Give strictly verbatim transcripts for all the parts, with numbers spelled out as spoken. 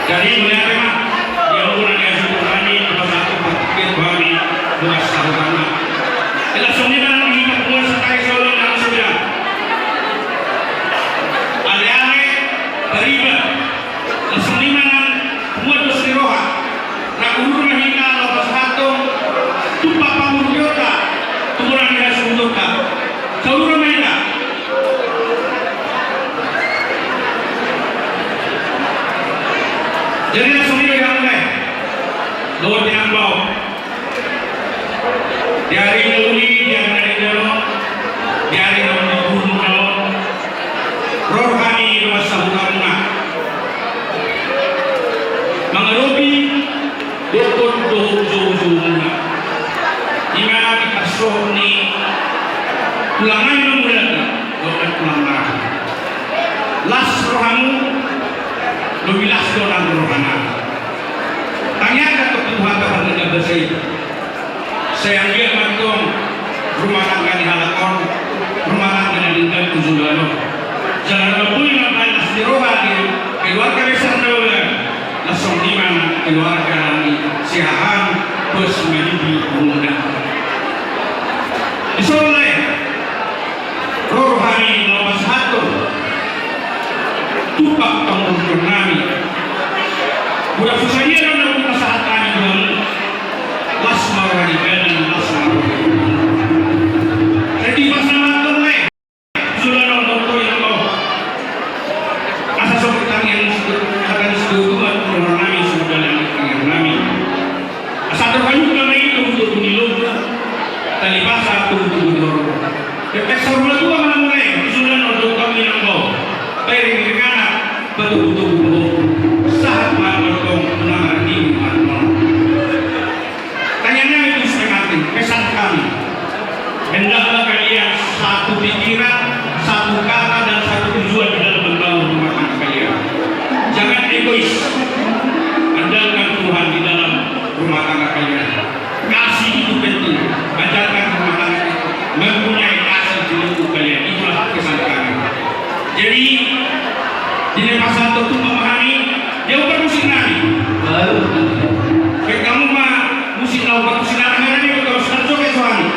Jadi melihat memang dia mulai dia sudah kami, lepas satu paket kami, buat sahutanna. Langsung di mana di kita semua sekali solo langsung ya. Ale-ale, bariba. Langsung di mana, semua dos di roha. Raguru na hita, lepas satu, tupa pamurjota, tumurang dia sundota. Saudara mana? Jadi langsung ini yang mulai. Dohot di ambau. Di ari na uli, di ari na denggan on, di ari na uli guru na on. Ro hami di masa hutangna. Mangadopi, dokon dohot joujou muna. Ima di pasohot ni tulang nami na mulata, dohot tulang nami. Las rohamu, lobi las do nang rohana. Tangiangkon tu Tuhanta marga Basa i. Sai anggiat ma antong rumah tangga ni halak on, rumah tangga na denggan tu joloan on. Jala na boi mambahen las ni roha di keluarga besar Nababan, langsung i ma keluarga ni Siahaan, bos Manidi Bunda. Di son lae. Ro hami na pasahathon tupa pangurpion nami. Molo so sadia do na pasahat hami tu hamu, las ma roha ni badan, las ma roha ni badan. Jadi pasahathon lae. Sudah nonton to yang kau. Asa sobat tangiang, hata ni sudah tuan, roha nami, sudah dalam tangiang nami. Asa terhanyut kami itu untuk menilu. Tali basa tubuh-tubuh doro. Dekat sarula tua mana mulai. Sudah nonton kami nang kau. Pairing dengan anak. Betul-betul. Sahat mana kau. Menang hati. Tanya nami tu setengah hati. Pesan kami. Hendaklah kalian satu pikiran, satu kata, dan satu tujuan di dalam membangun rumah tangga kalian. Jangan egois. Andalkan Tuhan di dalam rumah tangga kalian. Kasih itu penting. Ajarkan rumah tangga mempunyai kasih di lingkup kalian. Itulah pesan kami. Jadi, di Denpasar tentu memahami, dia bukan musik nari. Baik, kamu mah musik nari, bukan musik nari, nari, bukan musik nari, joget soalnya.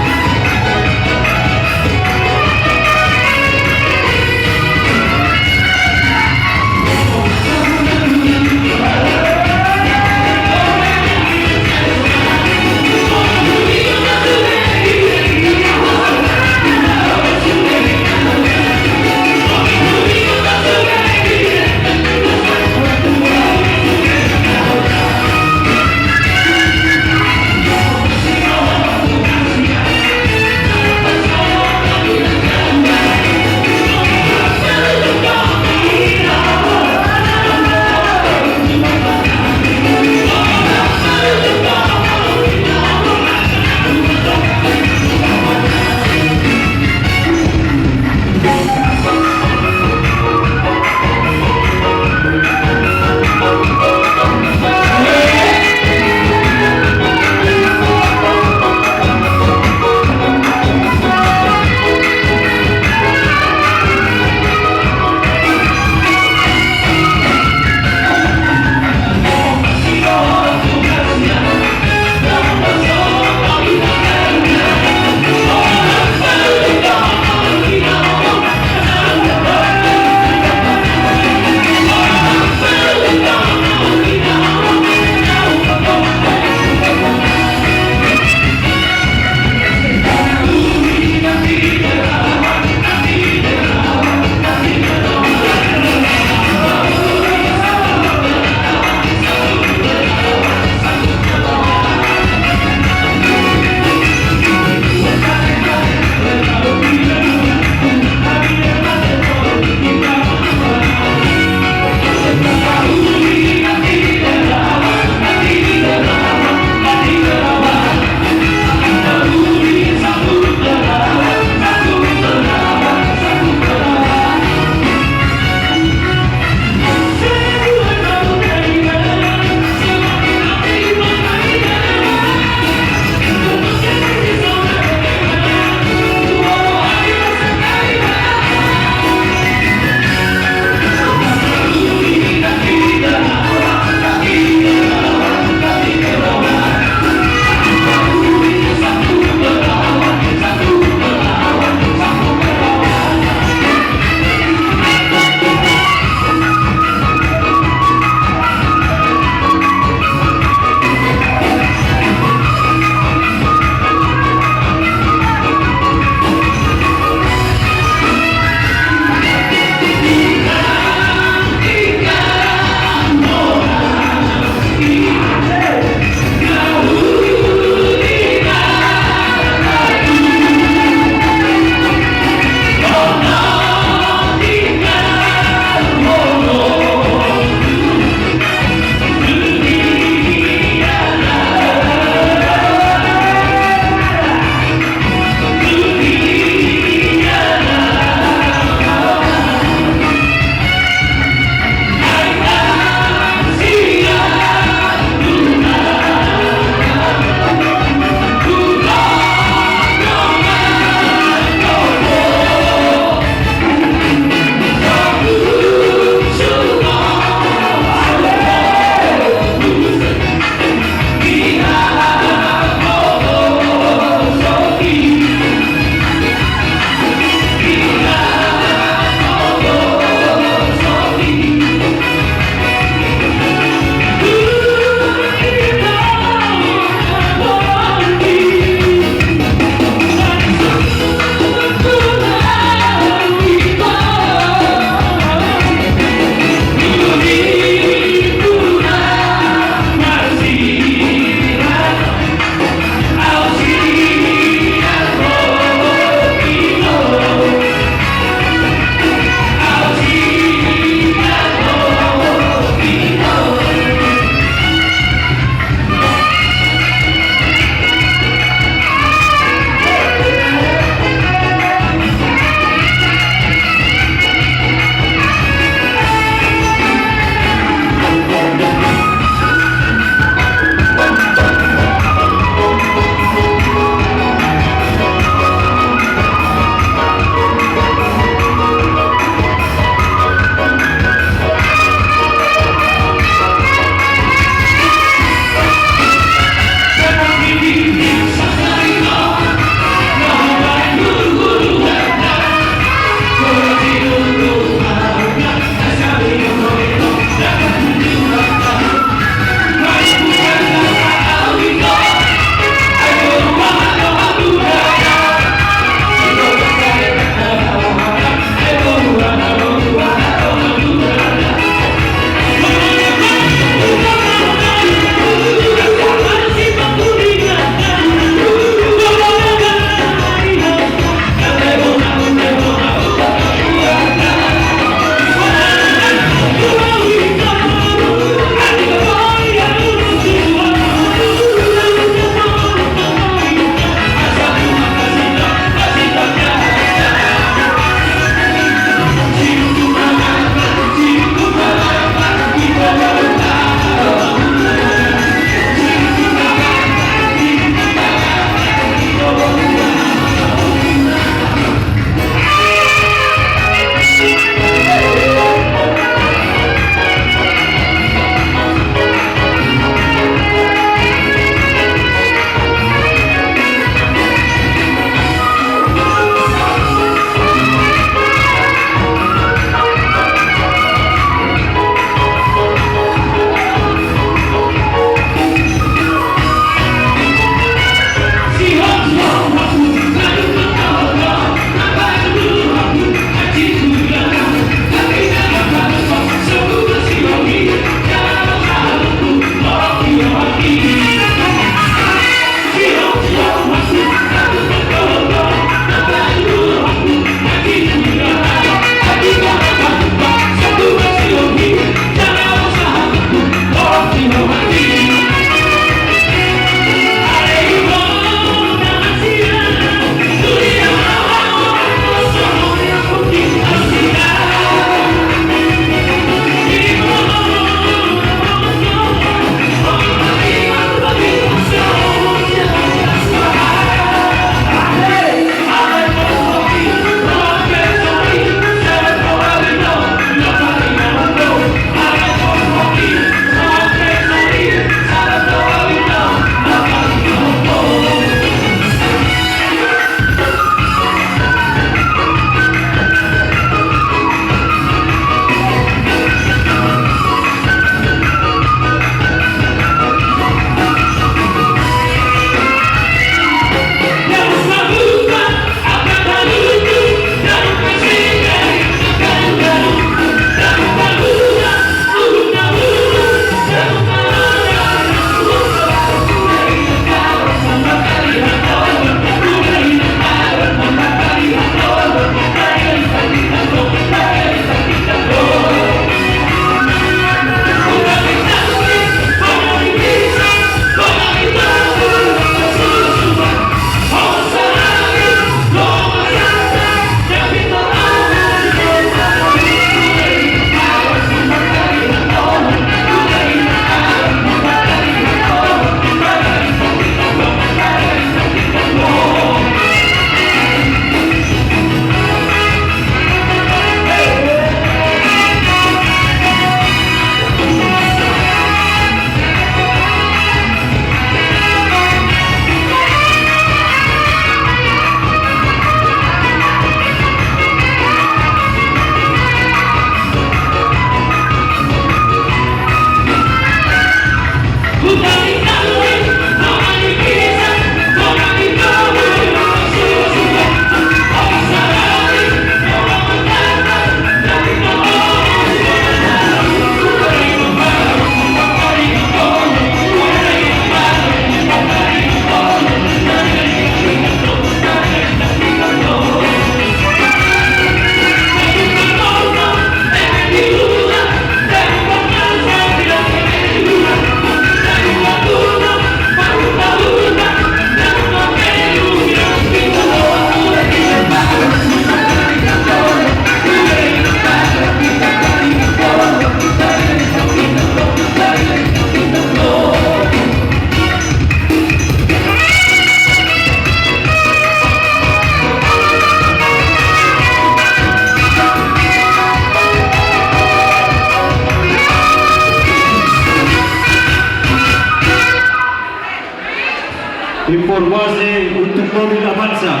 Informasi untuk mobil Avanza.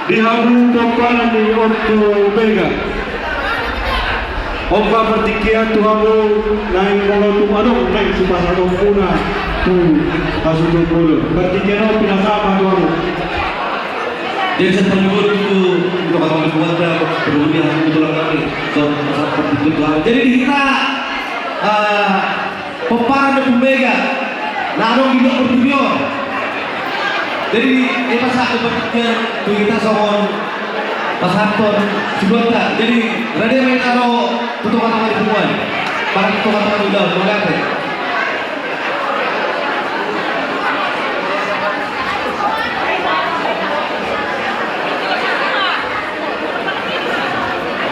Di hamu pomparan ni Ompu Mega. Ompa partingkian tu hamu naeng molo tung adong naeng tu pasahatonmuna tu hasuhuton bolon. Partingkian on pinasahat ma tu hamu. Jadi satu minggu tu untuk apa buat dah perlu dia untuk lagi. So, satu minggu tu hamu. Jadi di hita, eh, pomparan ni Ompu Mega na adong di luat portibi on. Jadi, eh, pasahat tu partingkian tu hita songon pasahathon sibuanna. Jadi, rade ma hita ro tu tongatonga ni punguan. Pasahat tu tongatonga ni ulaon, mauliate.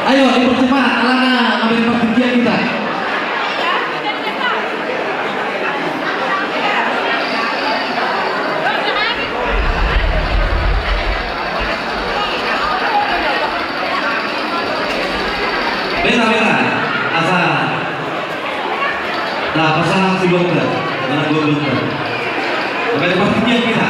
Ayo, dipercepat, alana mabere partingkian hita. Beta, beta, asa. Nah, pasahat si dokter, mana gua dokter. Oke, pasti dia kita.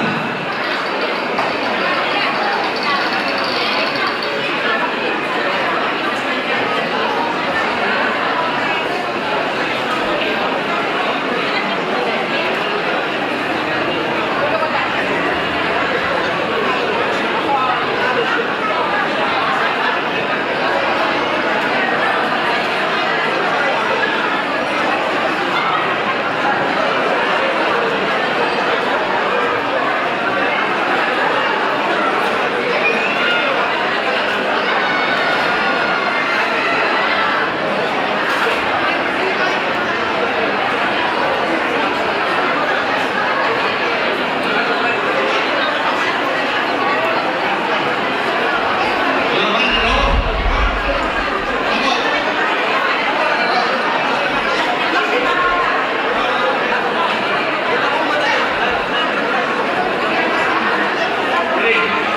Jadi,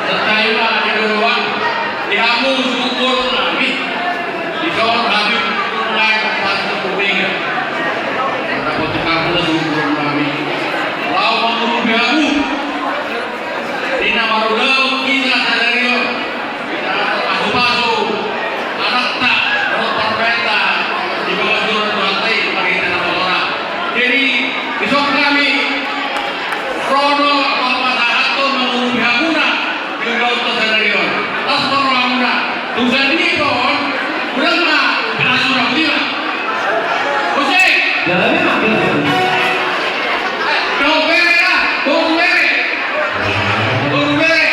tertawa di luar, di hamu syukur nami. Dison Habib mulai pas tu kuning. Dapat kamu syukur nami. Lawan guru gamu. Di nama rudal kita sadari on. Kita pasu-pasu. Anakta, rupar peta. Di bawah surat berarti, bagi kita nama orang. Jadi, besok kami, Rono, Bapak Sahato, mengurupi hamuna. Di ulaon sadari on. Las porrohamuna. Tung sandiri pon. Ulang ma. Kena surang lima. Musik. Jalan memang. Eh, kau bere lah. Kau bere. Kau bere.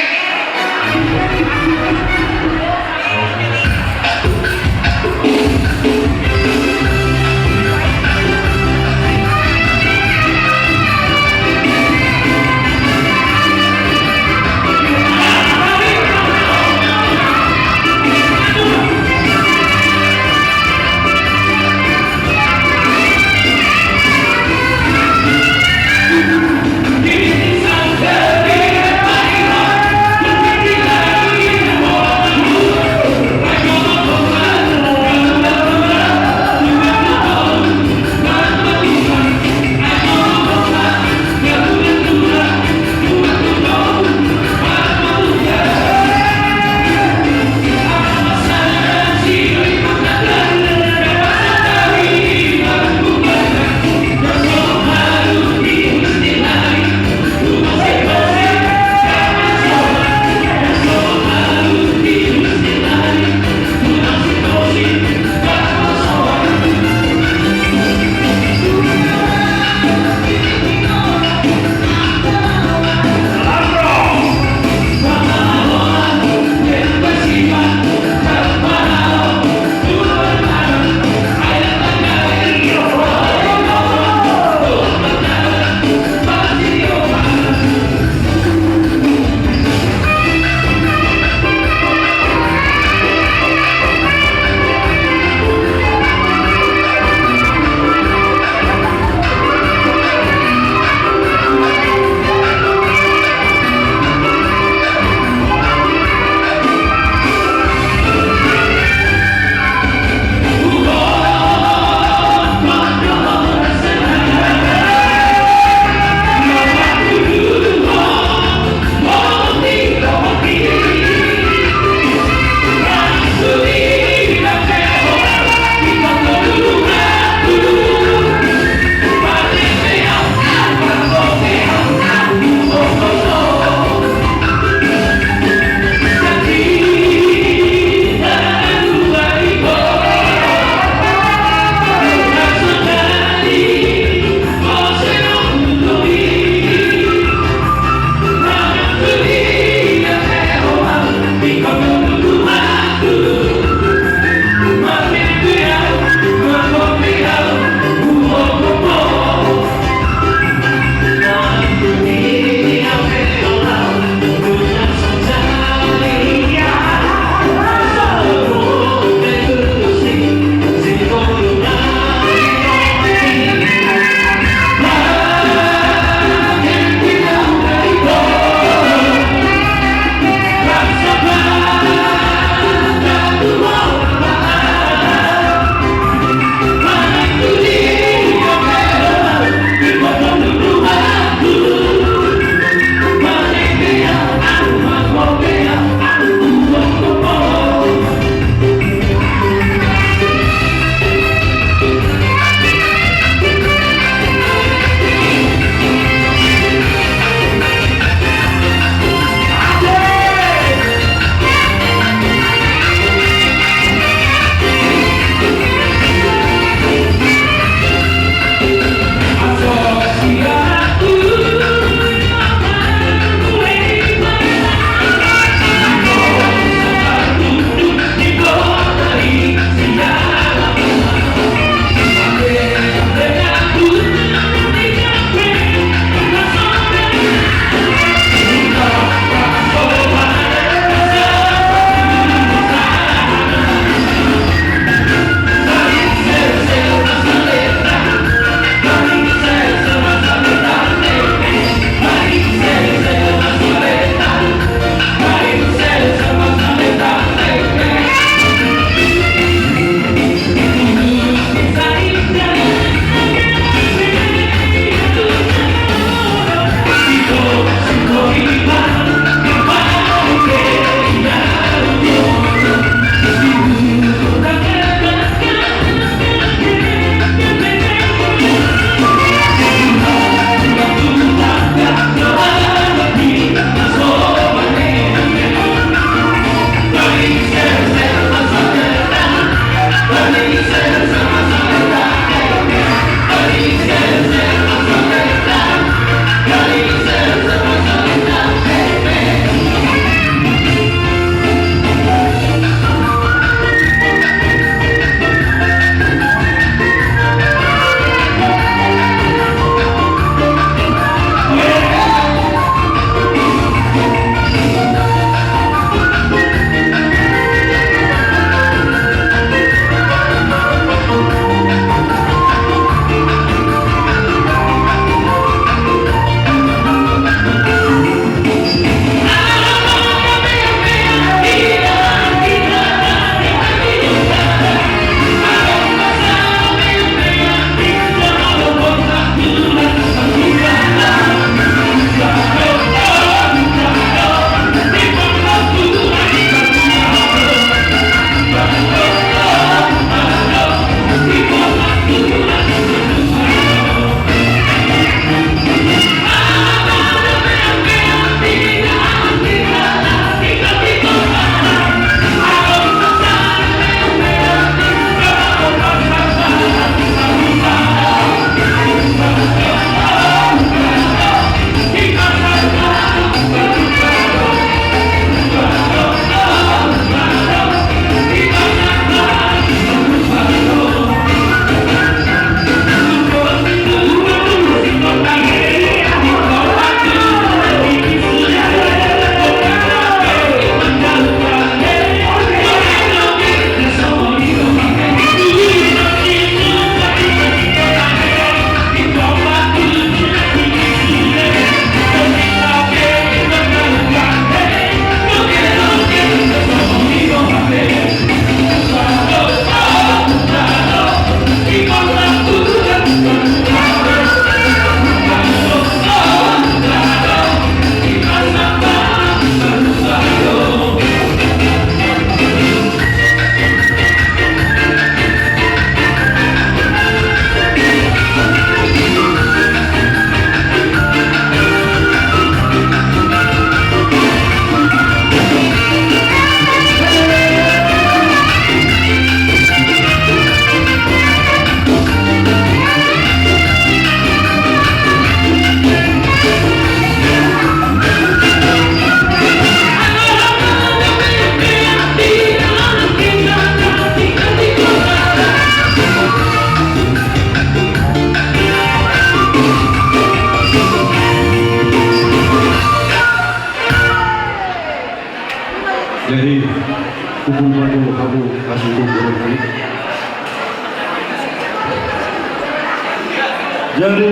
Jadi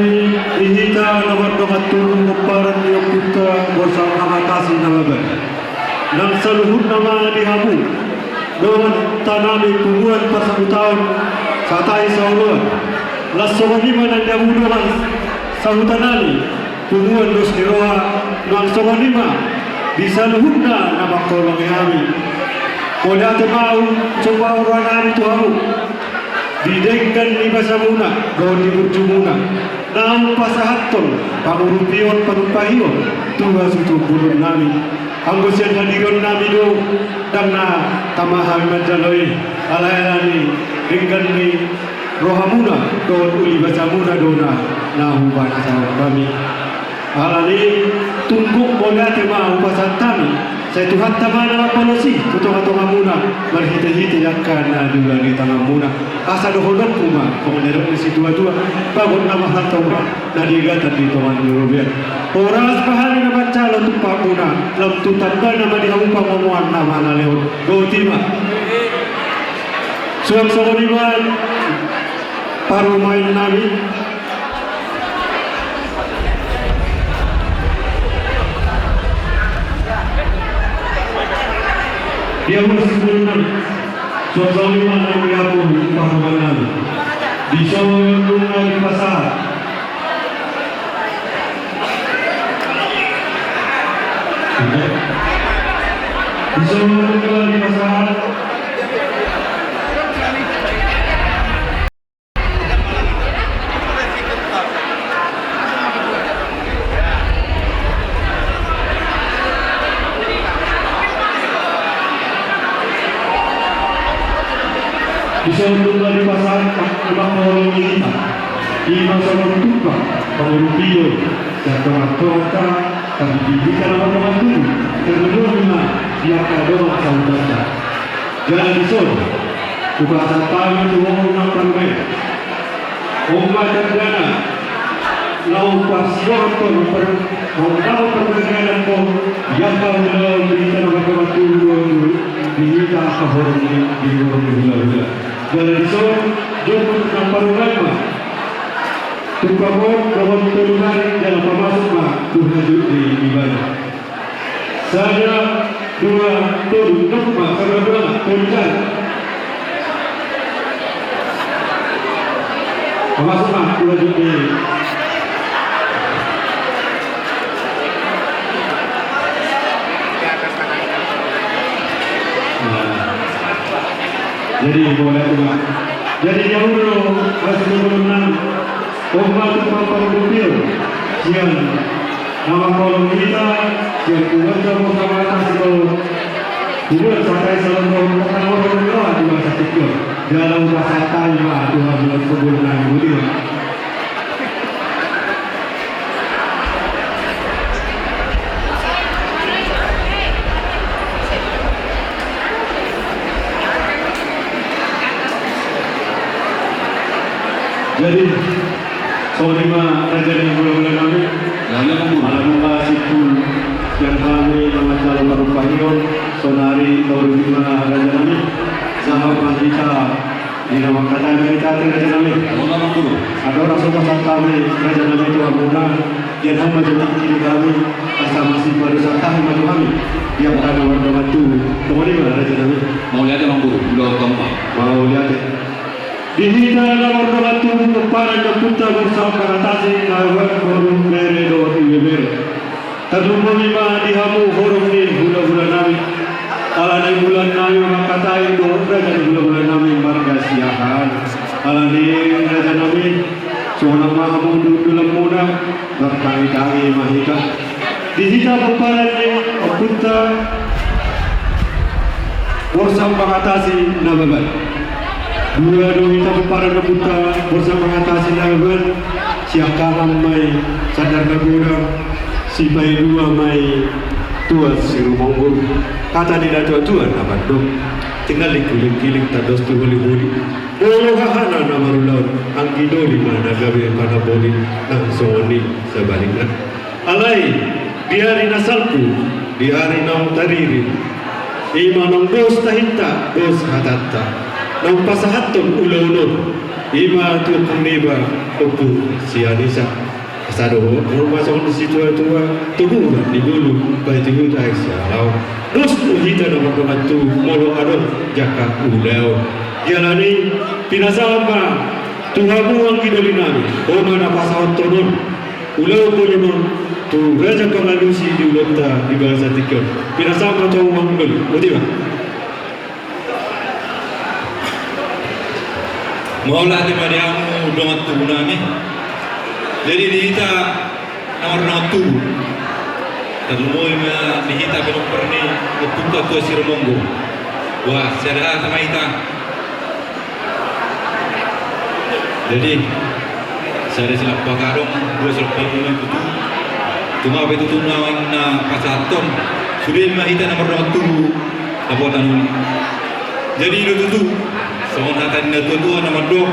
di hita na mardongan tubu pomparan ni ompunta Borsak Pangatasi Nababan, nang saluhutna ma di hamu dongan tanami punguan parsahutaon, satahi saoloan, las songon i ma nang di hamu dongan sahutanami punguan dos ni roha, nang songon i ma di saluhutna na mangholongi hami. Mauliate ma unsomba rohanami tu hamu di denggan ni basamuna dohot di burjumuna, na hupasahathon pangurupion panumpahion tu hasuhuton bolonnami. Anggo sian hadirionnami do ndang na tama hami manjalo i, alai ala ni denggan ni rohamuna dohot uli basamuna do na, na hupasahat hami. Ala ni i, tung gok mauliate ma hupasahat hami, sai Tuhanta ma na mambalos i tu tongatongamuna marhitehite angka na di ulaon ni tanganmuna. Asa dohononku ma songon na nidok ni situatua: Bagot na marhalto ma na di agatan di tonga ni robean. Horas ma hami na manjalo tumpamuna, lam tu tandana ma di hamu pangomoan na mangalehon. Dohot i ma. Suang songon i ma parumaennami. Di hamu na sipulunami, suang songon i ma nang di hamu parumaennami. Dison nunga dipasahat. Dison nunga dipasahat. Dison nunga dipasahat, ima holong ni hita. Ima songon tumpang pangurupion sian tongatonga hita, tapi di hita na mardongan tubu, terlebih ma di angka dongan sahutanta. Jala dison hupasahat hami tu ho nang parumaen. On ma tandana laho parsidohonon, laho pardaganhon di angka ulaon di hita na mardongan tubu, di hita angka horong ni, di horong ni hulahula. Jala dison jongjong nang parumaen ma tumpang on dohot tolu nari, jala pamasuk ma tu hajut ni ibana. Sada, dua, tolu, nunga ma, sada, dua, tolu, sada. Pamasuk ma, dua, dua, dua. Nah. Jadi, boleh tu, Pak. Jadi, jauh dulu, masih belum enam. Oma tu papa rupio, sian na mangholongi hita, sian kubaca mo sama atas do. Kubuat sakai salon do, kata orang doa di masa kecil. Dalam bahasa Thai mah, Tuhan bilang kubur nang budi. Jadi, songon i ma raja ni hulahula nami. Ala nunga simpul sian hami na manjalo parumaen on, sonari tauri ma raja nami. Sahat ma hita di na mangkatai ma hita ate raja nami. Adong na so pasahat hami raja nami tu hamuna. Dia nama jemaat di kami, asa masipadosa tahi ma tu hami. Dia pada warga batu, kemana ma raja nami. Mauliate ma guru, udah utama. Mauliate. Di hita na mardongan tubu pomparan ni ompunta Borsak Pangatasi Nababan, boru, bere dohot ibebere. Tarlumobi ma di hamu horong ni hulahula nami. Ala ni hulahula nami mangkatai dohot raja ni hulahula nami marga Siahaan. Ala ni raja nami, sonang ma hamu dudulangmuna. Martangitangi ma hita di hita pomparan ni ompunta Borsak Pangatasi Nababan. Dua do hita pomparan ni ompunta Borsak Pangatasi Nababan. Siangkangan ma i sandar na godang, sipaidua ma i tuas sirumonggur. Hata ni natuatua na mandok: Tinggal di kilingkiling, tandos tu holiholi. Molo hahana na marulaon, anggi doli ma na gabe panamboli, nang songon i sabalikna. Alai di ari na salpu, di ari naung tariri, Ima naung dos tahinta, dos hatanta, naung pasahathon ulaon on, ima tu ompung niba, Ompu Sianisa. Asa dohot molo masuk ni situatua, toguran ni ngolu, bahen tu huta sialaon. Dos do hita na mardongan tubu molo adong jaka ulaon. Jala ni pinasahat ma tu hamu anggi doli nami, ho ma na pasahathon on. Ulaon bolon on tu raja pangalusi di ulaonta di bagasan tingki on. Pinasahat ma tu hamu anggi doli. Boti ma. Mauliate ma di hamu dongan tubu nami. Jadi di hita na mardongan tubu, tarlumobi ma di hita pinompar ni ompunta Tua Sirumonggo. Wah, sada hata ma hita. Jadi sada silampa gadong, dua silampa gadong, tutu. Tung pe tutu naeng na pasahathon, sude ma hita na mardongan tubu, dapotan uli. Jadi i do tutu, songon hata ni natuatua na mandok: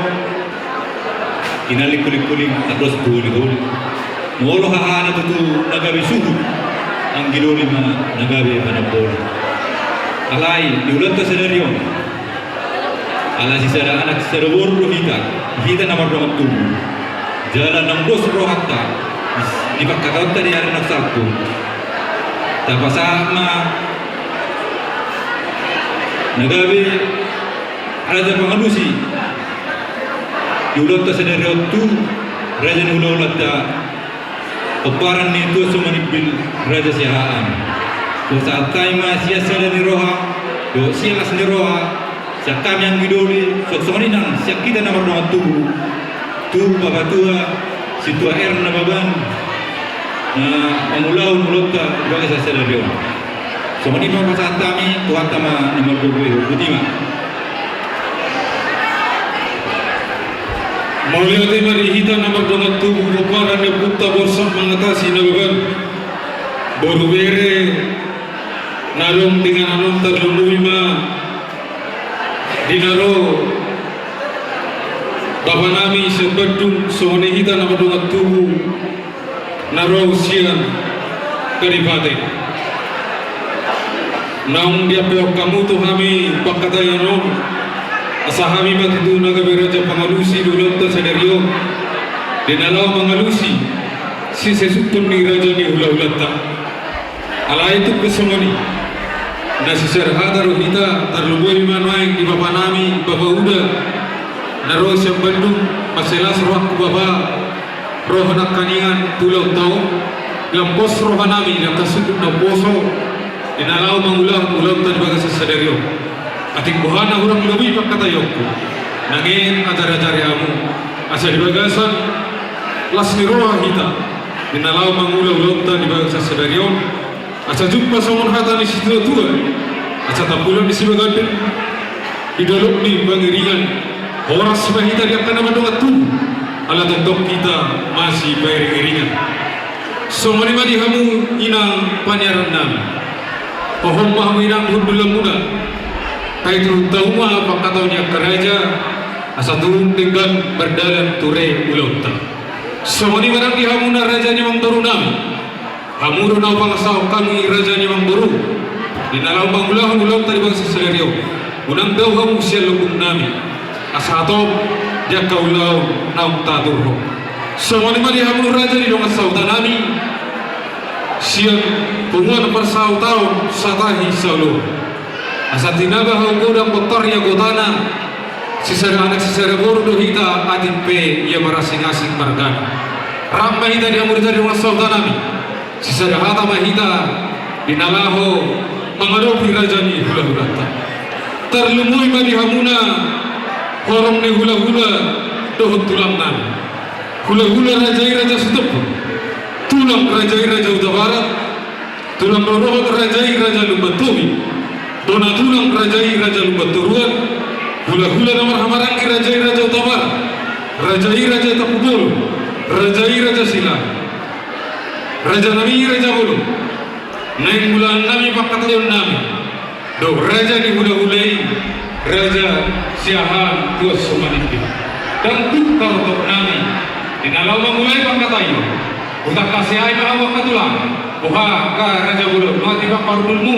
Inalingkuling-kuling, tardos tu holiholi. Molo hahana tutu na gabe suhut, anggi doli ma na gabe panamboli. Alai di ulaonta sadari on, ala sisada anak sisada boru do hita, hita na mardongan tubu. Jala naung dos rohanta di pangkataionta di ari naung salpu, tapasahat ma na gabe raja pangalusi di ulaonta sadari on tu raja ni hulahulanta, pomparan ni Tua Sumanimbil, Raja Siahaan. Hupasahat hami ma sian sada ni roha dohot sian las ni roha, sian hami anggi doli, songon i nang sian hita na mardongan tubu, tu bapatua Situa R. Nababan, na mangulahon ulaonta di bagasan sadari on. Songon i ma hupasahat hami, Tuhanta ma na margogoihon. Boti ma. Mauliate ma di hita na mardongan tubu, pomparan ni ompunta Borsak Mangatasi Nababan, boru bere na adong di inganan on, tarlumobi ma di na ro bapa nami sian Bandung, songon i hita na mardongan tubu na ro sian Kadipaten. Naung diampehon hamu tu hami pangkataion on, asa hami ma tutu na gabe raja pangalusi di ulaonta sadari on, di na laho mangalusi sisesungkun ni raja ni hulahulanta. Alai tung pe songon i, na sisada hata do hita, tarlumobi ma nuaeng di bapa nami, bapa uda, na ro sian Bandung. Mansai las rohangku bapa, ro nangkaningan tu ulaonta on, lam pos roha nami, lam sundut na poso, di na laho mangulahon ulaonta di bagasan sadari on. Atik boha na hurang lobi pangkataionku, nang enget ajari-ajari hamu, asa di bagasan las ni roha hita, di na laho mangula ulaonta di bagasan sadari on, asa jumpa songon hata ni situatua, asa tapulak ni sibaganding di dolok ni pangiringan. Horas ma hita di angka na mardongan tubu, ala tongtong hita masipairing-iringan. Songon i ma di hamu inang paniaran nami. Hohom ma hamu inang hundul lamuna. Tahu-tahu ma pangkataion ni angka raja, asa tung denggan mardalan ture ulaonta. Songon i ma nang di hamuna raja ni amangboru nami. Hamu do na hupasahat hami raja ni amangboru, di na laho mangulahon ulaonta di bagasan sadari on. Unang dao hamu sian lambung nami, asa hatop di angka ulaon naung taturhon. Songon i ma di hamu raja ni dongan sahuta nami, sian punguan parsahutaon Satahi Saoloan. Asa tinaba hau godang bontar ia gotana, sisada anak sisada boru do hita, atik pe ia marasing-asing margana. Rap ma hita di hamu raja ni dongan sahuta nami, sisada hata ma hita di na laho mangadopi raja ni hulahulanta. Tarlumobi ma di hamuna horong ni hulahula dohot tulang nami. Hulahula raja i Raja Sitompul, tulang raja i Raja Hutabarat, tulang rorobot raja i Raja Lumbantobi, bona tulang raja i Raja Lumbantoruan, hulahula na marhahamaranggi raja i Raja Hutabarat, raja i Raja Tampubolon, raja i Raja Silahi, raja nami i Raja Bolon. Naeng mulahan nami pangkataion nami dohot raja ni hulahula i, Raja Siahaan Tua Sumanimbil. Ndang tuk tarutok nami di na laho mangulahon pangkataion. Hutangkasi hami ma hamu angka tulang, boha angka raja bolon, mauliate ma parhundulmu.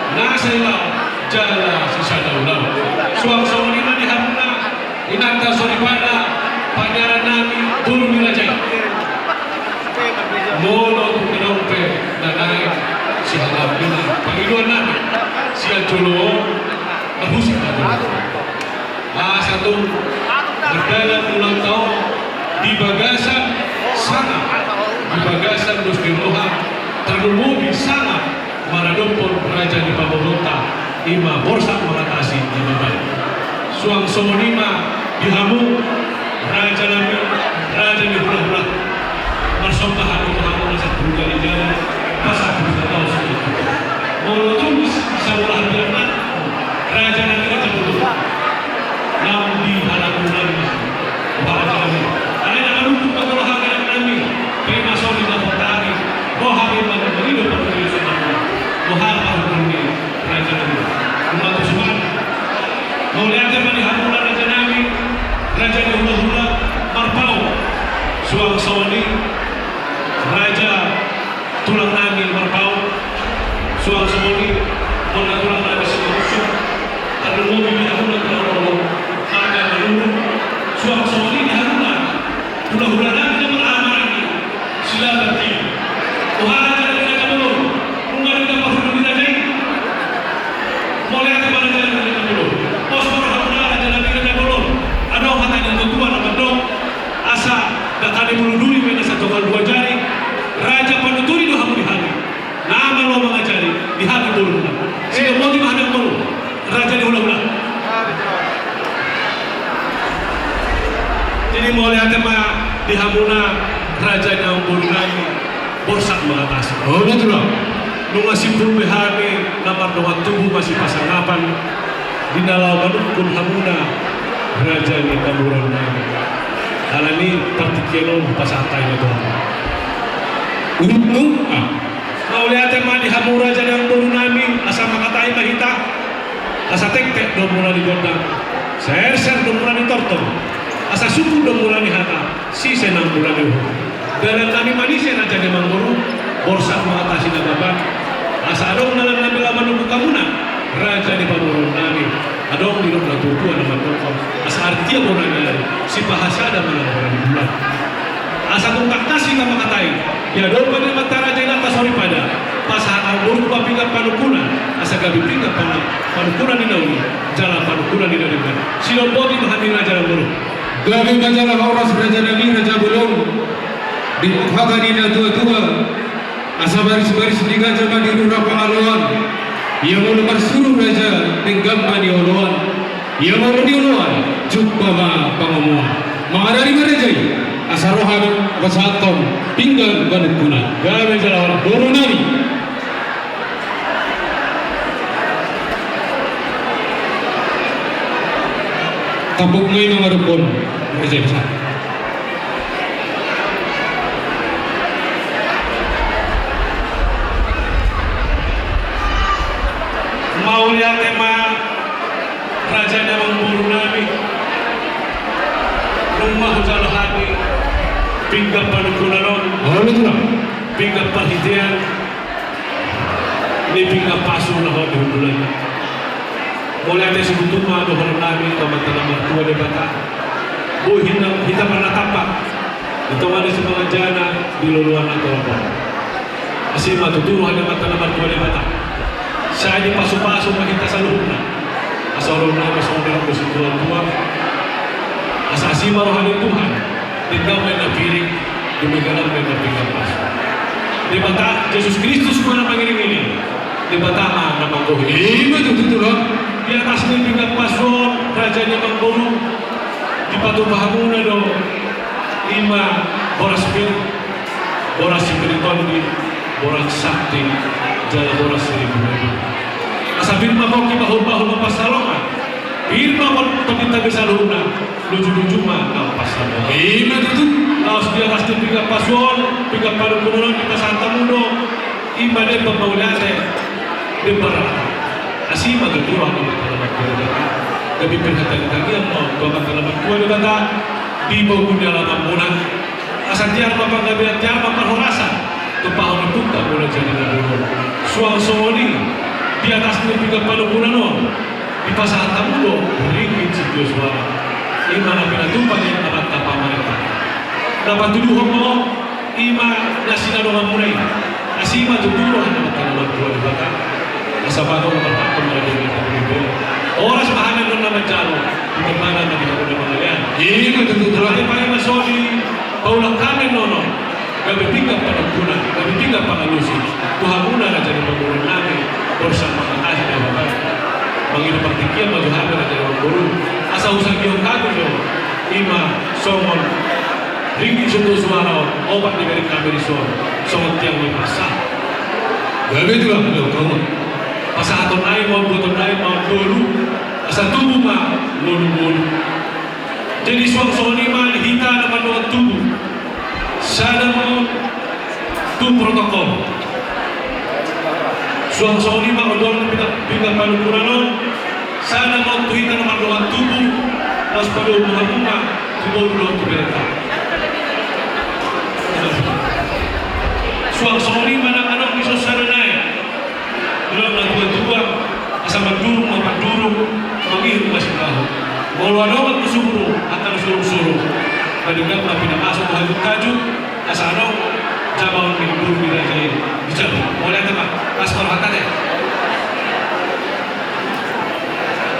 na sai laho jala sisada ulaon. Suang songon i ma di hamuna, inanta soripada, pajaran nami, boru ni raja i. Jolo, na husip ma jolo. Asa tung mardalan ulang taon di bagasan sanga, di bagasan dos ni roha, tarlumobi sanga maradophon raja ni pamoruonta, i ma Borsak Mangatasi na Baban. Suang songon i ma di hamu, raja nami, raja ni hulahula. Marsomba hamu tu hamu na sampulu jari-jari, pasampulu taon. Molo tung sabola hambirang, raja nami, raja bolon. Nang di halak muna nami, raja nami. Alai na manungkun ma jolo hami, raja nami. Pe ma songon i na hotari. Boha pe ma na mangido pangkuriusan nami. Boha ma hutuni, raja nami. Umat usuman. Mauliate ma di hamuna raja nami, raja ni hulahula, Marpaung. Suang songon i, raja tulang nami Marpaung. Suang songon i, bona tulang nami Simanusung. Tarlumobi di hamuna tulang, marga Manurung. Suang songon i di hamuna hulahula nami na marhaha maranggi, Silaban i. Boha raja nami, raja bolon, nunga denggan parhundul ni raja i? Mauliate ma raja nami, raja bolon. Pos ma rohamuna raja nami, raja bolon. Adong hata ni natuatua na mandok, asa dangka ni bulu duri ma i na satonggal dua jari. Raja panuturi do hamu di hami, na malo mangajari di hami bolon. Sidok boti ma hami, bolon, raja ni hulahula. Jadi mauliate ma di hamuna raja ni amangboru nami, Borsak Mangatasi. Olo, tulang. Nunga simpul be hami na mardongan tubu masipasangapan di na laho manungkun hamuna raja ni pamoruon nami. Alani partingkian on hupasahat hami ma tu hamu. Uhutmu, ah. Mauliate ma di hamu raja ni amangboru nami, asa mangkatai ma hita. Asa tektek do mula ni gondang, asa erser do mula ni tortor, asa sungkun do mula ni hata, sise nang mula ni uhum. Dalan nami manise raja ni amangboru, Borsak Mangatasi na Baban. Asa adong dalan nami laho manungkun hamuna raja ni pamoruon nami. Adong didok natuatua na mandok, asa artia bona ni ari, sipahasada manang bona ni bulan. Asa tung tangkas hita mangkatai, diadopi ni amanta raja inanta soripada, pasahat ma boru tu pinggan panungkunan, asa gabe pinggan panu-, panungkunan ni na uli jala panungkunan ni na denggan. Sidok boti ma hami raja na bolon. Gabe ma jala horas raja nami, raja bolon. Didok hata ni natuatua, asa barisbaris ni gaja ma di rura pangaloan. Ia molo marsuru raja, denggan ma nioloan. Ia molo nioloan, jumpa ma pangomoan. Mangarari ma raja i, asa ro hami pasahathon pinggan panungkunan. Gabe jala horas boru nami. Tampuk ma i mangadophon raja i, pasahat. Mauliate ma raja ni amangboru nami. Nunga hujalo hami pinggan panungkunan on. Olo, tulang. Pinggan parhitean ni pinggan pasu na hot di hundulan. Mauliate sungkun ma dohonon nami tu Amanta na martua Debata. Boi hita, hita marnatampak di tonga ni simanganjana, di loloan na torop on. Asi ma tutu roha ni Amanta na martua Debata. Sai dipasupasu ma hita saluhutna. Asa olo nami songon na nidok ni situatua. Asa asi ma roha ni Tuhan. Denggan ma i na piring, dumenggan ma i na pinggan pasu. Debata, Jesus Kristus ma na mangiringiring. Debata ma na manggohi. I ma tutu, tulang. Di atas ni pinggan pasu on, raja ni amangboru, dipatupa hamuna do i ma boras pir, boras sipir ni tondi, boras santi, jala boras siribu-ribu. Asa pir ma pongki, bahulbahul ma pansalongan. Pir ma pongki, tondinta be saluhutna. Lujuluju ma na pasahat. I ma tutu. Laos di atas ni pinggan pasu on, pinggan panungkunan on, dipasahat hamu do i ma demban mauliate, demban rarata. Asi ma tutu roha ni Amanta na martua Debata. Gabe pir hata ni tangiang ma on tu Amanta na martua Debata di pogu ni alaman muna. Asa tiar ma panggabean, tiar ma parhorasan tumpahon ni ompunta Raja Nagara Bolon. Suang songon i, di atas ni pinggan panungkunan on, dipasahat hamu do ringgit sitio suara. I ma na pinatupa ni amanta pamarenta. Na patuduhon ma on, i ma na sinadongan muna i. Asi ma tutu roha ni Amanta na martua Debata. Sabato na marhak pembagian kita beribu. Horas ma hami annon na manjalo. Di mana na di hamuna mangalean. Ima tutu, Tulang. Padi-padi ma soni. Paulak hami annon. Gabe pinggan panungkunan, gabe pinggan pangalusi. Tu hamuna raja ni pamoruon nami. Borsam mangatasi na bapak. Mangido partingkian ma tu hami raja ni pamoruon. Asa husangihon hami do. Ima songon ringgit sitio suara on, opat dibereng hami dison, songon tiang ni pasa. Gabe Tulang, do kau. Pasahaton nai ma on, buaton nai ma on, tolu. Asa tubu ma ngolu-ngolu. Jadi suang songon i ma di hita na mandongan tubu. Sada ma on tu protokol. Suang songon i ma odolan ni pinggan panungkunan on. Sada ma on tu hita na mandongan tubu, laos padomu hamu ma tu boru dohot tu berenta. Suang songon i ma na adong dison sada nai. Didok na tua-tua, asa mandurung ma pandurung, mangihut ma sipaho. Molo adong tu sumur, angka na suru-suru. Padenggan ma pinamaso tu hajut-hajut, asa adong jamaon ni boru ni raja i. Dicabut. Mauliate ma, paspor hata de.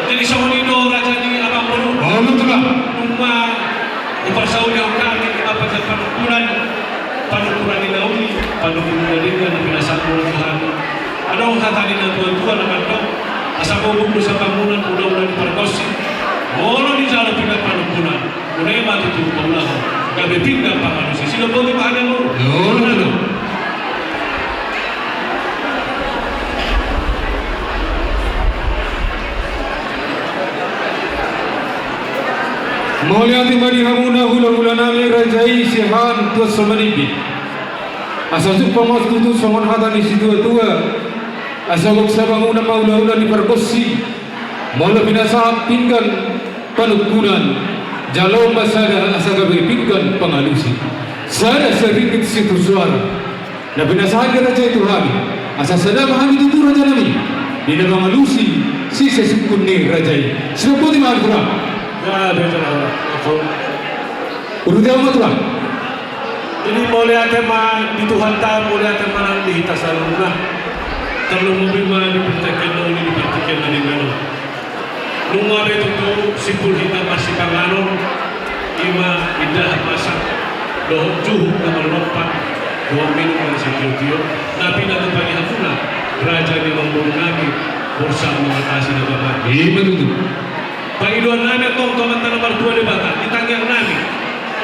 Jadi songon i do raja ni amangboru. Olo, Tulang. Nunga diparsaulihon hami, apa, panungkunan, panungkunan ni na uli, panungkunan na denggan, na pinasahat ni Tuhan. Adong hata ni na tua-tua na mandok, asa gogok do sabangunan, ula-ula ni pargonsi. Molo dijalo pinggan panungkunan. Mauliate ma tutu paulahon, gabe pinggan pangalusi. Sidok boti ma hami. Olo, olo. Mauliate ma di hamuna hula-hula nami raja i sian tuan so manimbi. Asa jumpang ma tutu songon hata ni situa-tua. Asa gok sabangunan ma ula-ula ni pargonsi. Molo pinasahat pinggan panungkunan, jalo ma sada asa gabe pinggan pangalusi. Sada saringgit sitio suara. Na pinasahat ni raja i tu hami. Asa sada ma hami tutu raja nami. Di na mangalusi sisungkun ni raja i. Sidok boti ma hami, Tulang. Ya, betul. Uruti au ma, Tulang. Jadi mauliate ma di Tuhanta, mauliate ma nang di hita saluhutna. Tarlumobi ma di partingkian na uli, di partingkian na denggan on. Nunga be tutu simpul hita marsipanganon, ima indahan masak dohot juhut na marlompan dohot minum na sitio-tio, na pinatupa ni hamuna raja ni amangboru nami, borsam mangatasi na bapak. Ima tutu. Pangidoan nami antong tu Amanta na martua Debata, di tangiang nami.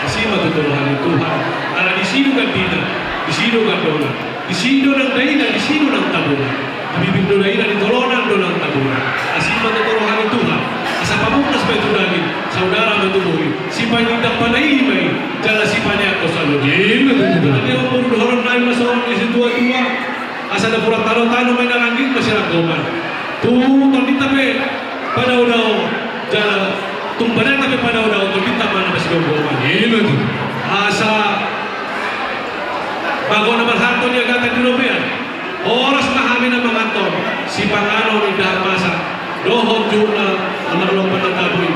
Asi ma tutu roha ni Tuhan, ala disi do gandina, disi do gandona, disi do nang daina, disi do nang tabona. Di bibir do daina, di tolonan do nang tabona. Asi ma tutu roha ni Tuhan, asa pamungkas ma i tu daging, saudara ma tu bohi, sipaindak panaili ma i, jala sipaneang do salori. Ima tutu. Jadi amangboru, dohonon nami ma songon ni situa-tua. Asa na pura tano-tano ma i, na langgit ma siranggoman. Tung tondinta pe padao-dao, jala tung badanta pe padao-dao, tondinta ma na masigomgoman. Ima tutu. Asa bagot na marhalto di agatan di robean. Horas ma hami na manganhon sipanganon, indahan masak dohot juhut na marlompan na tabo i.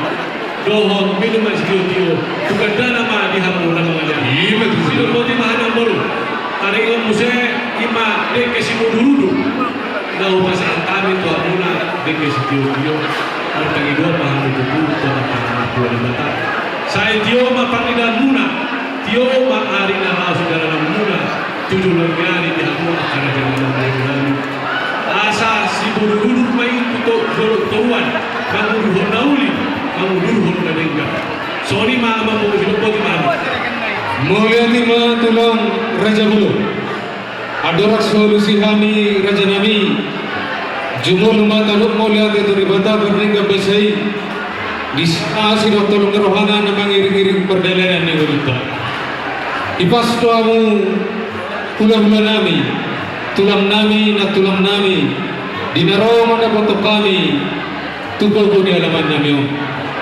Dohot minum na sitio-tio, tu gandana ma di hamu na mangalean. Ima tutu. Sidok boti ma hami amangboru. Taringot muse ima dengke simudur-udur na hupasahat hami tu hamuna, dengke sitio-tio. Martangidoan ma hami tutu tu Amanta na martua Debata. Sai tio ma pangidoanmuna, tio ma ari na laho sidalananmuna. Tu joloan ni ari di hamu angka raja ni amangboru nami. Asa simudur-udur ma i tu to-, jolo toruan, mangudurhon na uli, mangudurhon na denggan. Songon i ma amangboru, sidok boti ma hami. Mauliate ma Tulang Raja Bolon. Andorang so alusi hami raja nami. Jumolo ma tadok mauliate tu Debata pardenggan basa i. Di asi dohot holong ni rohana na mangiring-iring pardalanan ni ngolunta. Ipas do hamu hula-hula nami, tulang nami, nantulang nami, di na ro mandapothon hami tu gogo ni alaman nami on.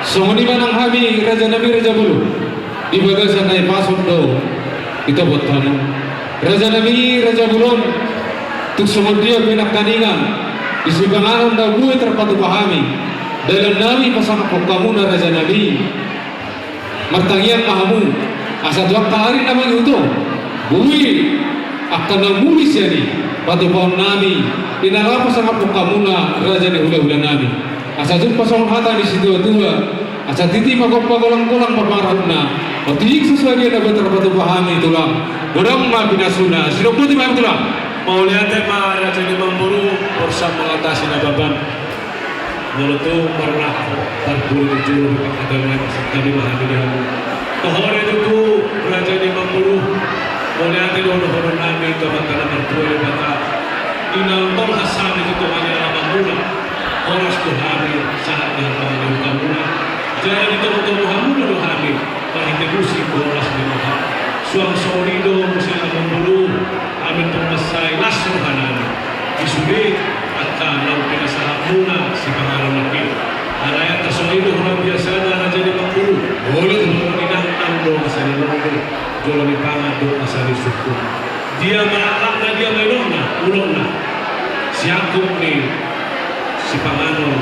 Songon i ma nang hami raja nami Raja Bolon, di bagasan na ipas on do ditopot hamu. Raja nami Raja Bolon, tung songon dia pe nangkiningan, di sipanganon na boi tarpatupa hami, dalan nami pasangaphon hamuna raja nami. Martangiang ma hamu, asa tu angka ari na mangihut on, boi angka na muli sian i Patupaonnami, di na laho pasangaphon hamuna raja ni hulahulanami. Asa jumpa songon hata ni situatua, asa titi ma gompa golanggolang ma pangarahutna. Otik so sadia na boi tarpatupa hami tulang, godang ma pinasuna. Sidok boti ma hami tulang. Mauliate ma raja ni amangboru, borsak mangatasi Nababan. Molo tung marnah parpuli ni julu di pangkataion, sitadi ma hami di hamu. Toho do tutu raja ni amangboru, mauliate do dohononnami tu Amanta na martua Debata, di naung tolhas hami tu tonga ni alamanmuna, horas do hami sahat di hataman ni hutamuna, jala ditomutomu hamuna do hami marhite musik boras ni roha. Suang songon i do muse amangboru, Amen. Tong mansai las rohanami di sude angka naung pinasahatmuna sipanganon nangkin. Alai angka songon i do hona biasana raja ni amangboru. Olo. Jolo ni nang do asa ni nongdo, jolo ni pangan do asa ni sungkun. Dia ma lakna, dia ma inokna, ulokna, siangkup ni sipanganon,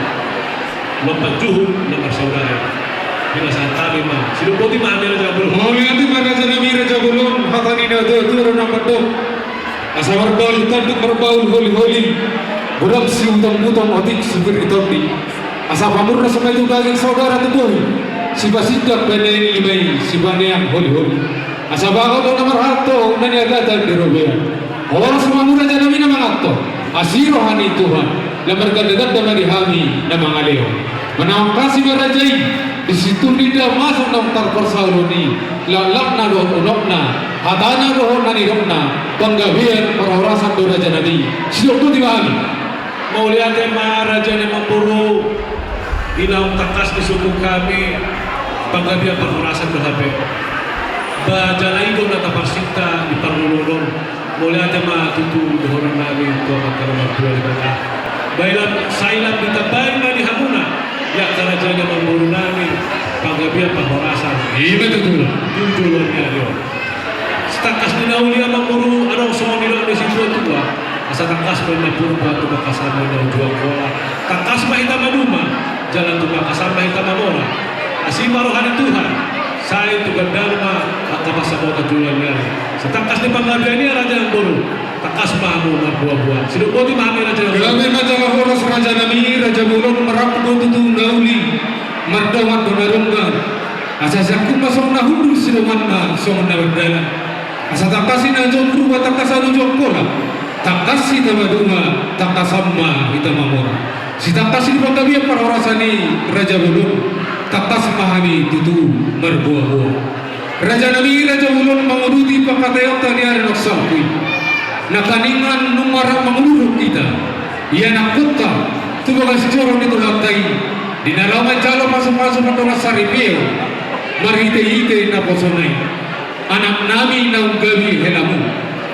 lompan juhut na marsaudara. Pinasahat hami ma. Sidok boti ma hami raja bolon. Mauliate ma rajanami raja bolon, hata ni natuatua do na mandok. Asa marbaul tanduk marbaul holiholi, godang siutongutong otik sipir ni tondi. Asa pamurnas ma i tu daging saudara tu bohi, sipasindak baenon ni lima i sipaneang holiholi. Asa bagot do na marhalto na niagatan di robean. Horas ma hamu rajanami na manganto, asi roha ni Tuhan, lam margandaganda ma di hami na mangalehon. Manaon hasi ma raja i, di situtu ninna masuk naung tarparsaulon i, laklakna dohot unokna, hatana dohot na nidokna, panggabean parhorasan do rajanami. Sidok boti ma hami. Mauliate ma raja ni amangboru, i naung tangkas disungkun hami, panggabean parhorasan do hape. Ba jala i do na taparsinta di parngoluon on. Mauliate ma tutu dohononnami tu Amanta na martua Debata. Ba i lam, sai lam ditambai ma di hamuna, i angka raja ni amangborunami, panggabean parhorasan. Ima tutu. Tu joloan ni ari on. Sitangkas ni na uli amangboru, adong songon nidok ni situatua. Asa tangkas ma inna Purba, tumangkas ma inna Juangkola. Tangkas ma hita maduma, jala tumangkasan ma hita mamora. Asi ma roha ni Tuhan, sai tu gandana ma angka pansamotan tu joloan ni ari. Sitangkas ni panggabean i raja ni amangboru, tangkas ma hamu marboaboa. Sidok boti ma hami raja ni amangboru. Gabe ma jala horas rajanami raja bolon, marangkup do tutu na uli, mardongan do na denggan. Asa siangkup ma songon na hundul sidonganna songon na mardalan. Asa tangkas i na jolo Purba, tangkasan do Juangkola. Tangkas hita maduma, tangkasan ma hita mamora. Sitangkas ni panggabean parhorasan i raja bolon, tangkas ma hami tutu marboaboa. Rajanami raja bolon, manguduti pangkataionta di ari naung salpu i. Nangkiningan nunga rap mangudurhon hita ianakkonta tu bagas joro ni Tuhanta i, di na laho manjalo pasupasu mardongan saripeon marhitehite naposona i. Anaknami naung gabe helamu,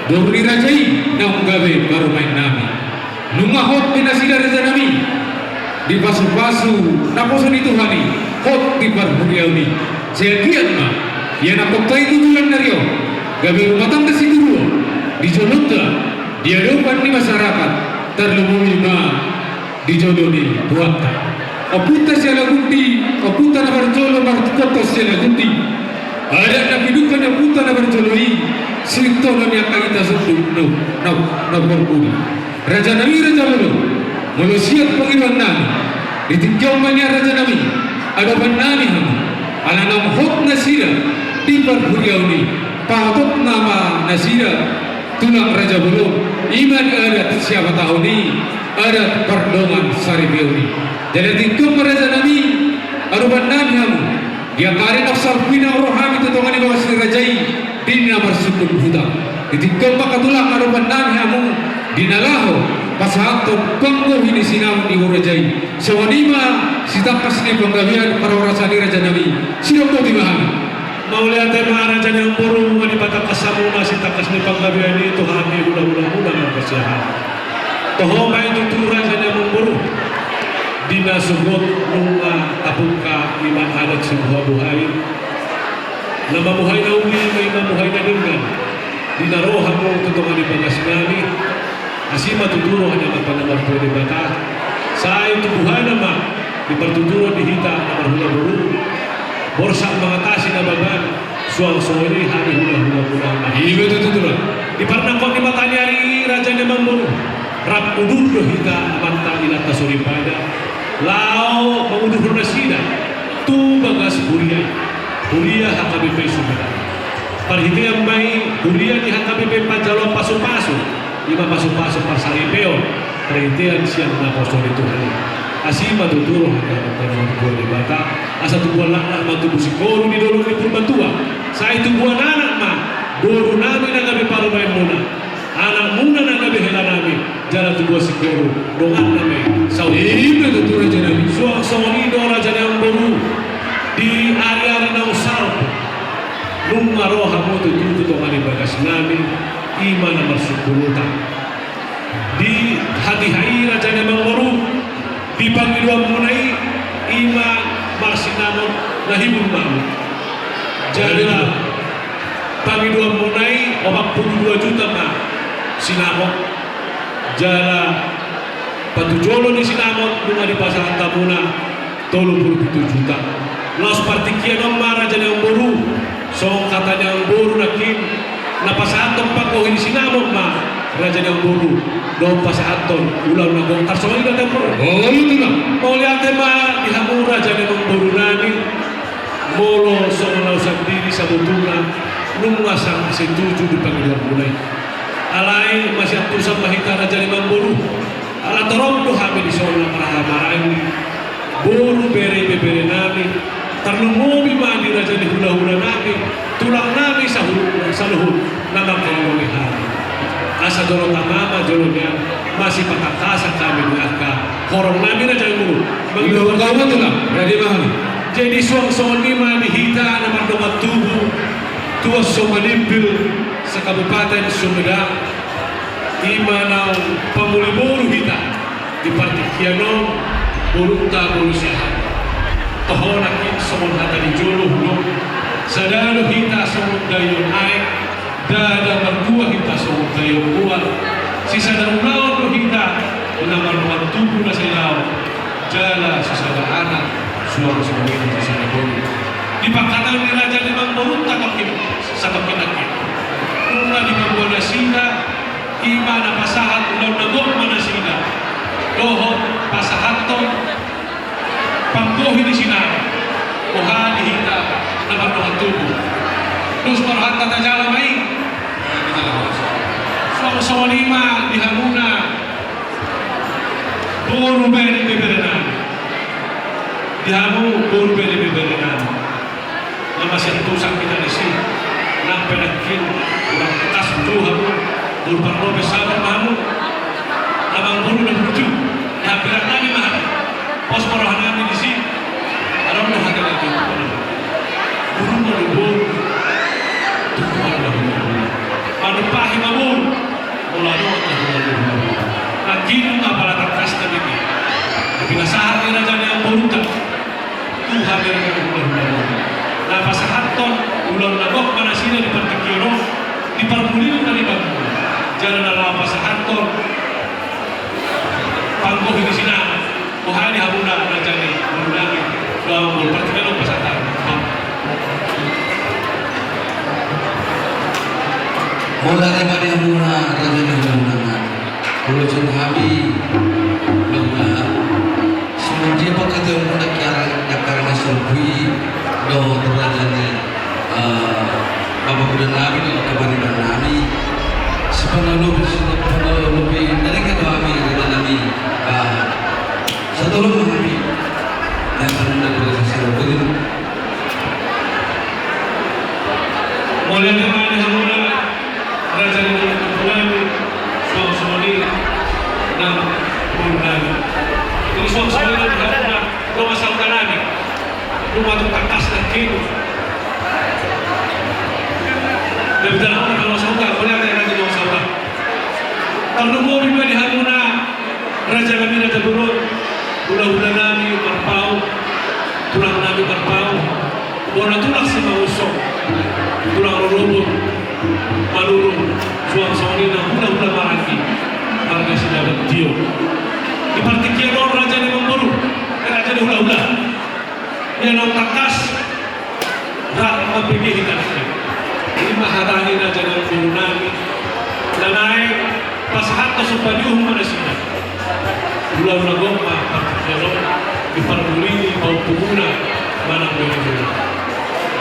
boru ni raja i naung gabe parumaennami. Nunga hot be nasida rajanami di pasupasu naposo ni Tuhan i, hot di parhuriaon i. Sai anggiat ma ianakkonta i tu joloan ni ari on gabe rumah tangga sitiruon di jolonta, di adopan ni masyarakat, tarlumobi ma di jolo ni Tuhanta. Ompunta Sialagundi, ompunta na parjolo martuatta Sialagundi, adat na pidungka ni ompunta na parjolo i, sitongtong ni angka ita sundut na, na, na parpudi. Rajanami raja bolon, molo sian pangidoannami, di tingki on ma nian rajanami, adopannami hamu, ala naung hot nasida di parhuriaon i, pahototna ma nasida, tulang raja bolon, i ma di adat siapataon i, adat pardongan saripeon i. Jadi tingki on ma rajanami, adopannami hamu, di angka ari naung salpu i naung ro hami tu tonga ni bagas ni raja i, di na marsungkun huta. Di tingki on ma angka tulang, adopannami hamu, di na laho pasahathon panggohi ni sinamot ni boru raja i. Songon i ma sitangkas ni panggabean parhorasan i rajanami. Sidok boti ma hami. Mauliate ma raja ni amangboru, nunga dipatangkas hamu ma sitangkas ni panggabean i tu hami hulahulamuna marsiahaan. Toho ma i tutu raja ni amangboru, di na sogot nunga tapungka i ma adat sibuhabuhai. Na mamuhai na uli ma i mamuhai na denggan. Di na ro hamu tu tonga ni bagasnami, asi ma tutu roha ni Amanta na martua Debata. Sai tubuhana ma di partuturon di hita na marhula boru. Borsak mangatasi Nababan, Suang songon i hami hulahula muna. Ima tutu, Tulang. Di parnangkok ni mataniari i, raja ni amangboru, rap udur do hita amanta inanta soripada laho mangudurhon nasida tu bagas huria i, huria H K B P Sumedang. Parhitean ma i huria ni H K B P panjaloan pasupasu, ima pasupasu parsaripeon, parhitean sian naposo ni Tuhan i. Asi ma tutu roha ni Amanta Debata, asa tubuan lakna ma tubu singkoru di dolok ni Purbatua, sai tubuan anak ma boru nami na gabe parumaen muna, anak muna na gabe hela nami, jala tubuan singkoru dongan nami. Saut. Ima tutu, raja nami. Suang songon i do, raja ni amangboru, di ari-ari naung salpu, nunga ro hamu tutu tu tonga ni bagas nami, ima na marsungkun uta. Di hatiha i, raja ni amangboru, di pangidoan muna i, ima marsinamot na hibul ma hamu. Jala pangidoan muna i opat pulu dua juta ma sinamot. Jala patujolo ni sinamot nunga dipasahat hamuna tolu pulu pitu juta. Laos partingkian on ma, raja ni amangboru, songon hata ni amangboru nangkin, na pasahathon panggohi ni sinamot ma, raja ni amangboru, dohot pasahathon ulaon na gok. Tarsongon i do, amangboru. Mauliate ma di hamu, raja ni amangboru nami. Molo songon au sandiri, sabotulna nunga sanga setuju di pangidoan muna i. Alai masiantusan ma hita, raja ni amangboru, ala torop do hami dison na marhaha maranggi, boru, bere, ibebere nami, tarlumobi ma di raja ni hulahula nami, tulang nami sahu-, saluhut na mangkaholongi hami. Asa jolo tama ma jolo nian, masipatangkasan hami di angka horong nami, raja ni amangboru. Mangidok. Jadi suang songon i ma di hita na mardongan tubu tu Aso Manimpil, se-Kabupaten Sumedang, ima naung pamuli boru hita di partingkian on, borunta boru Siahaan. Toho nangkin songon hata ni jolo hudok, sada do hita songon daion aek, ndada martua hita songon daion mual. Sisada ulaon do hita na mardongan tubu na sai laho, jala sisada anak, suang songon i do sisada boru. Di pangkataion ni raja ni amangborunta tongkin, satongkin nangkin, nunga dipaboa nasida, ima na pasahat ulaon na gok ma nasida dohot pasahathon panggohi ni sinamot, boha di hita na mardongan tubu. Dos ma rohanta, tajalo ma i. Suang songon i ma di hamuna boru, bere, ibebere nami. Di hamu boru, bere, ibebere nami, na masiantusan hita disi. Nang pe nangkin ndang tangkas tu hamu, boru parlopes, sabar ma hamu. Amangboru na burju, na hambirang nami ma hamu. Pos ma roha nami disi. Adong do hata na tutu, boru ma do boru. Tutu ma do boru. Manumpahi ma boru. Molo adong hata na tutu. Nangkin ma pala tangkas nami. Pinasahat ni raja ni amangborunta tu hami raja ni amangboru, na pasahathon ulaon na gok ma nasida di partingkian on, di parmulion na di bangku, jala na laho pasahathon panggohi ni sinamot. Boha di hamuna, raja ni amangboru nami, dohot partingkian on pasahat. Mauliate ma di hamuna, raja ni amangboru nami. Molo sian hami, mauliate. Songon dia pangkataion muna, kiara dakar na salpu i, dohot raja ni, eh, bapamuda nami, dohot kabariban nami. Sipalobi, sipalobi na denggan do hami, raja nami. Ah, satolop ma hami. Yang paling muda pada sasira. Mauliate ma di hamuna, raja ni amangboru nami, suang songon i nang boru nami. Jadi suang songon i nang di hamuna dongan sahuta nami. Nunga tung tangkas nangkin. Jadi di hamuna dongan sahuta, mauliate, raja ni dongan sahuta. Tarlumobi ma di hamuna, raja nami, raja bolon, hulahula nami Marpaung, tulang nami Marpaung, bona tulang Simangunsong, tulang rorobot Manurung, suang songon i nang hulahula maranggi, marga Sidaban tio. Di partingkian on, raja ni amangboru, eh, raja ni hulahula, ia naung tangkas rap Pege hita nangkin. Ima hata ni raja ni boru nami. Na naeng pasahathon sumpah ni uhum ma nasida. Ulaon na gok ma partingkian on, di parmuli ni pahompu muna manang bere muna.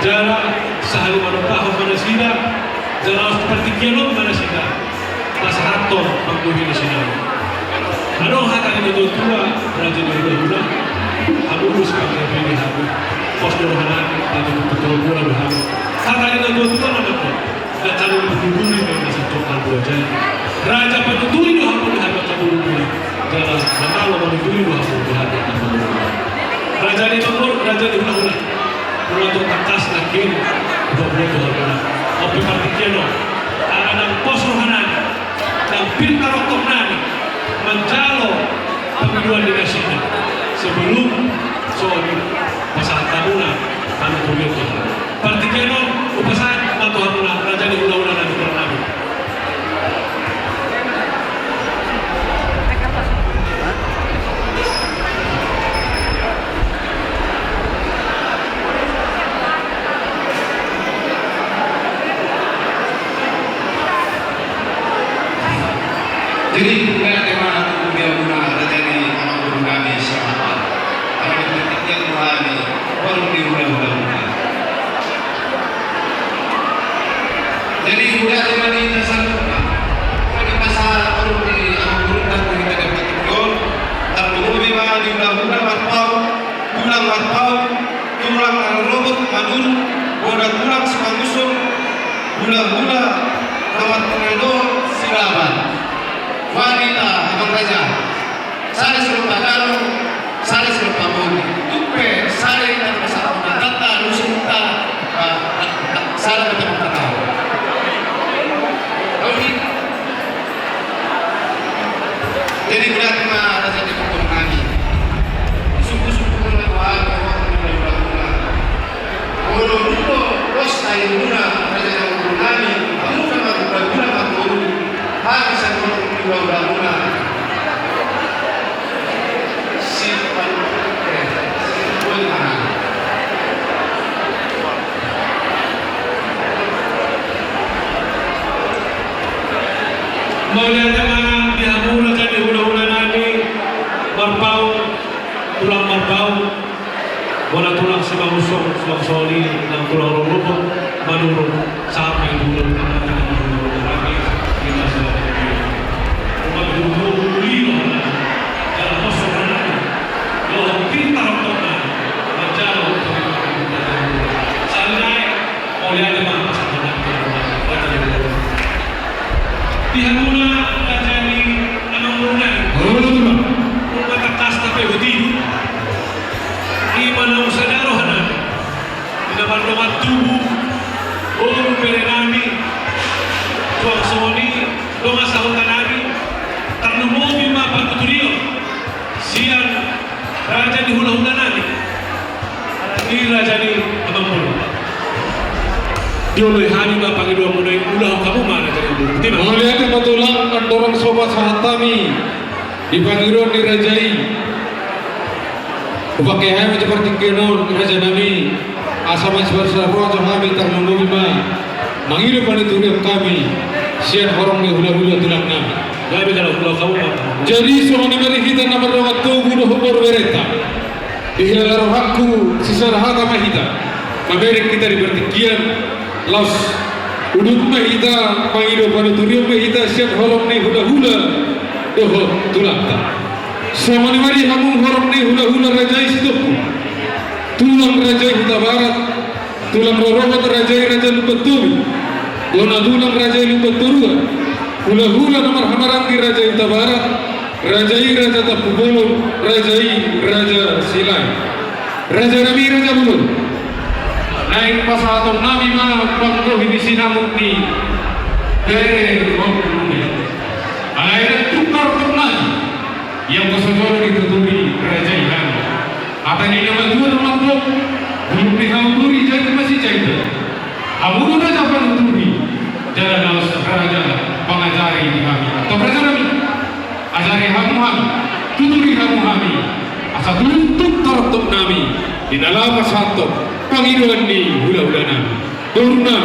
Jala sahali manumpahon ma nasida, jala partingkian on ma nasida pasahathon panggohi nasida. Adong hata ni natuatua, raja ni hulahula, hamu do sipanggohi ni hami. Pos do roha nami, tapi betul mula do hami. Hata ni natuatua na nangkin. Dangka ni bulbul ni na santong hami do raja. Raja panuturi do hami di hami angka bulbul. Jala na malo manuturi do hami di hami angka bulbul. Raja ni mangol, raja ni hulahula. Mula tu tangkas nangkin, dua puluh dua bulan. Ope partingkian on. Ala nang pos roha nami, nang pir tarongkong nami manjalo pangidoan ni nasida. Sebelum songon i pasahat hamuna panuturion. Partingkian on hupasahat ma tu hamuna raja ni hulahula nami, boru nami. Jadi, mauliate ma tu hamuna raja ni amangboru nami, selamat. Ala ni partingkian ni hulahula, boru ni hulahula. Jadi, mauliate ma di hita saluhutna. Mauliate ma di hita saluhutna, di amangboru nami, di hita dapat tujuan. Tarlumobi ma di hulahula marpaung, tulang marpaung, tulang na rorobot manurung, bona tulang simangunsung, hulahula na martinodohon silaban. Mauliate, amang raja. Sada sirupa dano, sada sirupa boru. Tung pe sada hita, sada hita, sada hita, sada hita. Jadi, mauliate ma raja ni amangboru nami. Sungguh-sungguh na doa, doa, doa, doa. Molo nuaeng dos na i muna, raja ni amangboru nami, hamu na marhulahula, marboru, hami sai molo hulahula muna. Sipan, eh, sipan, ah. Mauliate ma di hamu raja ni hulahula nami, marpaung, tulang marpaung. Bona tulang simangunsung, songon i nang tulang rorobot manurung, sampe tu hulahula nami, hulahula nami, di masa nami. Umat hulahula nami, dalam masa nami, dohot pintar tona, manjalo. Sahali, mauliate ma. Di hamuna raja ni amangboru nami. Olo, tulang. Nunga tangkas tape hutihut. Ima naung sada roha nami, di na mardongan tubu, boru, bere nami, suang songon i dongan sahuta nami, tarlumobi ma panuturion sian raja ni hulahula nami, i raja ni amangboru. Dioloi hami ma pangidoanmuna i, ulahon hamu ma raja ni amangboru. Mauliate ma tulang, andorang so pasahat hami di pangidoan ni raja i. Hupangke hami tu partingkian on, raja nami, asa mansai marsipasahaton hami, tarlumobi ma mangido panuturion hami sian horong ni hulahula tulang nami. Jadi songon i ma di hita na mardongan tubu dohot boru, berenta. Di hela rohangku sisada hata ma hita. Mamereng hita di partingkian, laos udut ma hita, mangido panuturion ma hita sian horong ni hulahula dohot tulangta. Songon i ma di hamu horong ni hulahula raja i Sitompul, tulang raja i Hutabarat, tulang rorobot raja i Raja Lumbantoru, bona tulang raja i Lumbantoruan, hulahula na marhahamaranggi raja i Hutabarat, raja i Raja Tampubolon, raja i Raja Silahi. Raja nami, raja bolon. Naeng pasahaton nami ma panggohi ni sinamot ni bere maupun bere. Alai ndang tung tartop nami, ia anggo so jolo dituturi raja i hami. Hata ni na matua do mandok, bulung ni hauturi jait masijaitan. Hamu do raja panuturi, jala laos raja pangajari di hami. Antong raja nami, ajari hamu hami, tuturi hamu hami, asa tung tartop nami di na laho pasahathon Pangidoan ni hulahulana, boruna